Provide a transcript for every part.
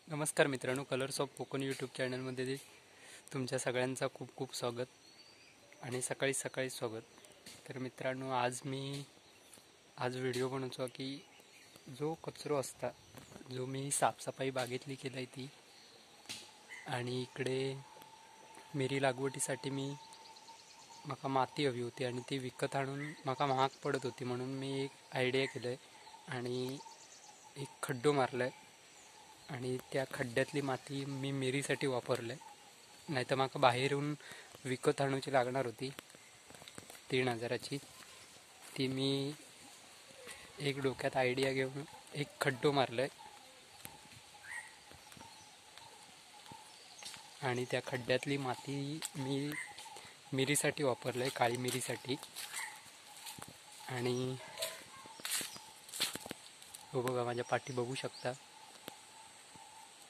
नमस्कार मित्रांनो, colours of Konkan YouTube चॅनलमध्ये तुमच्या सगळ्यांचा खूप खूप स्वागत आणि सकाळी सकाळी स्वागत। तर मित्रांनो, आज व्हिडिओ बनवतो की जो कचरो असता, जो मी साफसफाई बागेतली केली ती, आणि इकडे मिरी लागवडीसाठी मी माका माती हवी होती आणि ती विकत आणून माका महाग पडत होती, म्हणून मी एक आयडिया केलं आहे आणि एक खड्डो मारला आहे आणि त्या खड्ड्यातली माती मी मिरीसाठी वापरलं आहे। नाही तर माका बाहेरून विकत आणूची लागणार होती 3000ची, ती मी एक डोक्यात आयडिया घेऊन एक खड्डो मारलं आहे आणि त्या खड्ड्यातली माती मी मिरीसाठी वापरलं आहे, काळी मिरीसाठी। आणि हो बघा, माझ्या पाठी बघू शकता।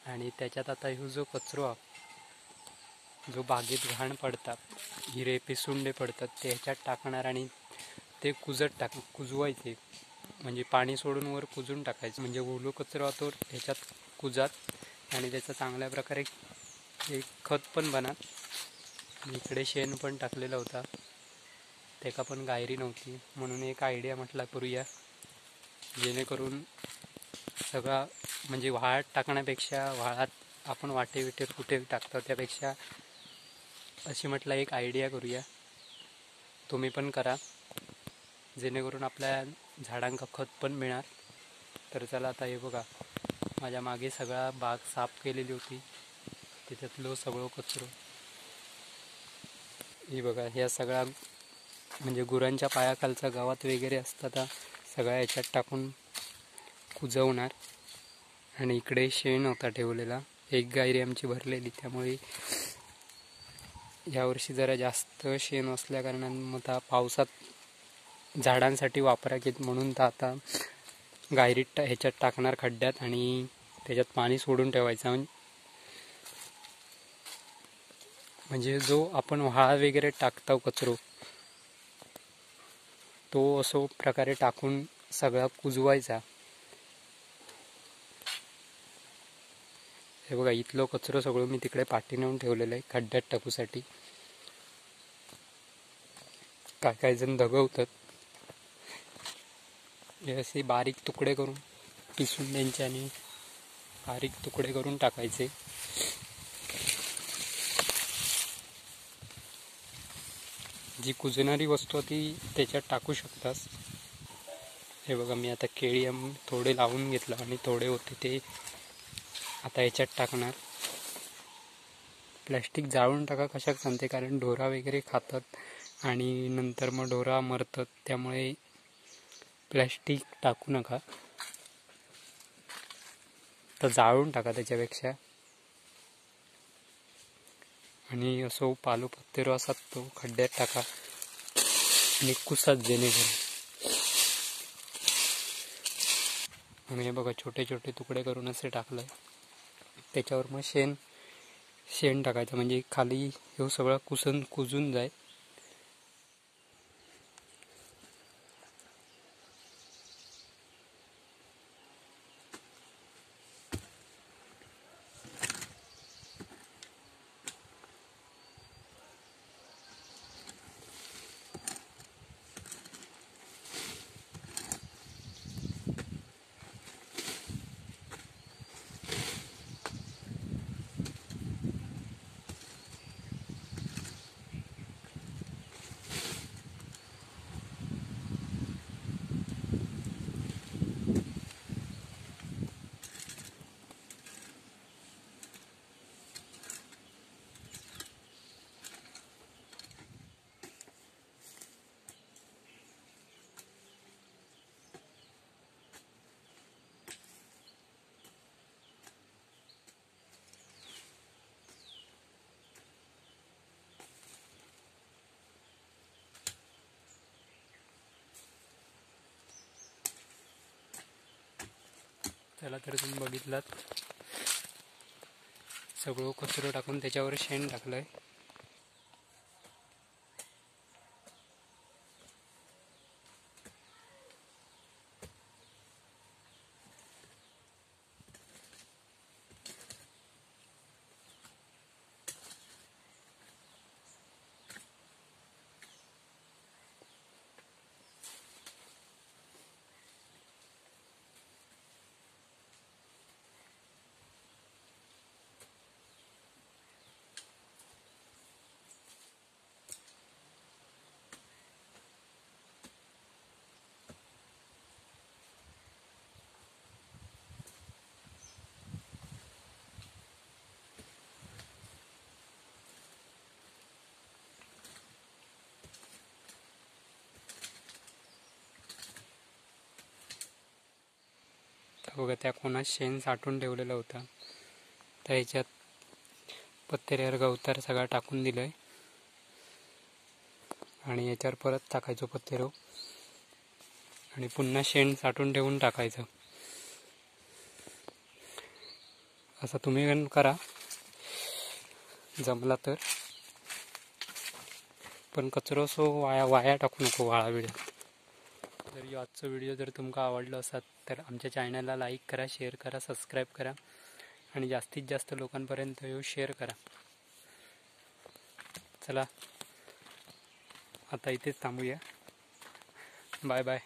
आणि त्याच्यात आता ह्यो जो कचरो जो बागेत घाण पडतात, हिरे पिसुंडे पडतात, ते ह्याच्यात टाकणार आणि ते कुजत कुजवायचे, म्हणजे पाणी सोडून वर कुजून टाकायचं, म्हणजे ओलो कचरा तो ह्याच्यात कुजात आणि त्याचा चांगल्या प्रकारे एक खत पण बनत। इकडे शेण पण टाकलेला होता, त्याका पण गायरी नव्हती, म्हणून एक आयडिया म्हटला करूया, जेणेकरून सगळा म्हणजे वाळात टाकण्यापेक्षा, वाळात आपण वाटे विटेर कुठे टाकतो त्यापेक्षा अशी म्हटलं एक आयडिया करूया। तुम्ही पण करा, जेणेकरून आपल्या झाडांका खत पण मिळणार। तर चला आता हे बघा, माझ्या मागे सगळा बाग साफ केलेली होती, त्याच्यातलं सगळं कचरो हे बघा, ह्या सगळा म्हणजे गुरांच्या पायाखालचा गवत वगैरे असतात सगळ्या ह्याच्यात टाकून कुजवणार। आणि इकडे शेण होता ठेवलेला, एक गायरी आमची भरलेली, त्यामुळे यावर्षी जरा जास्त शेण असल्या कारणाने मग आता पावसात झाडांसाठी वापरा की म्हणून तर आता गायरीत ह्याच्यात टाकणार खड्ड्यात आणि त्याच्यात पाणी सोडून ठेवायचं, म्हणजे जो आपण व्हाळ वगैरे टाकतो कचरो तो असो प्रकारे टाकून सगळा कुजवायचा। हे बघा, इथलं कचरो सगळं मी तिकडे पाठी नेऊन ठेवलेलं आहे खड्ड्यात टाकूसाठी। काय काय जण दगवतात, हे असे बारीक तुकडे करून पिसून द्यायचे आणि बारीक तुकडे करून टाकायचे। जी कुजणारी वस्तू ती त्याच्यात टाकू शकतास। हे बघा, मी आता केळी थोडे लावून घेतलं आणि थोडे होते ते आता ह्याच्यात टाकणार। प्लॅस्टिक जाळून टाका, कशाक सांगते, कारण ढोरा वगैरे खातात आणि नंतर मग ढोरा मरतात, त्यामुळे प्लॅस्टिक टाकू नका, तर जाळून टाका त्याच्यापेक्षा। आणि असो पालो पत्तेरो असतात तो खड्ड्यात टाका आणि कुसात जेणेकरून। आणि हे बघा, छोटे छोटे तुकडे करून असे टाकलं, त्याच्यावर मग शेण शेण टाकायचं, म्हणजे खाली हे सगळं कुजून जाईल। चला तर तुम्ही बघितलात, सगळं कचरा टाकून त्याच्यावर शेण टाकलंय। बघा त्या कोणात शेण साठवून ठेवलेलं होतं, तर ह्याच्यात पत्तेऱ्यावर गवतार सगळा टाकून दिलं आहे आणि याच्यावर परत टाकायचो पत्तेरो आणि पुन्हा शेण साठवून ठेवून टाकायचं। असं तुम्ही पण करा जमला तर, पण कचरो सो वाया वाया टाकू नको वाळा बिळ। जर ह्यो आजचो व्हिडिओ जर तुमका आवडलो असत तर आमच्या चॅनलला लाईक करा, शेअर करा, सबस्क्राईब करा आणि जास्तीत जास्त लोकांपर्यंत ह्यो शेअर करा। चला आता इथेच थांबूया, बाय बाय।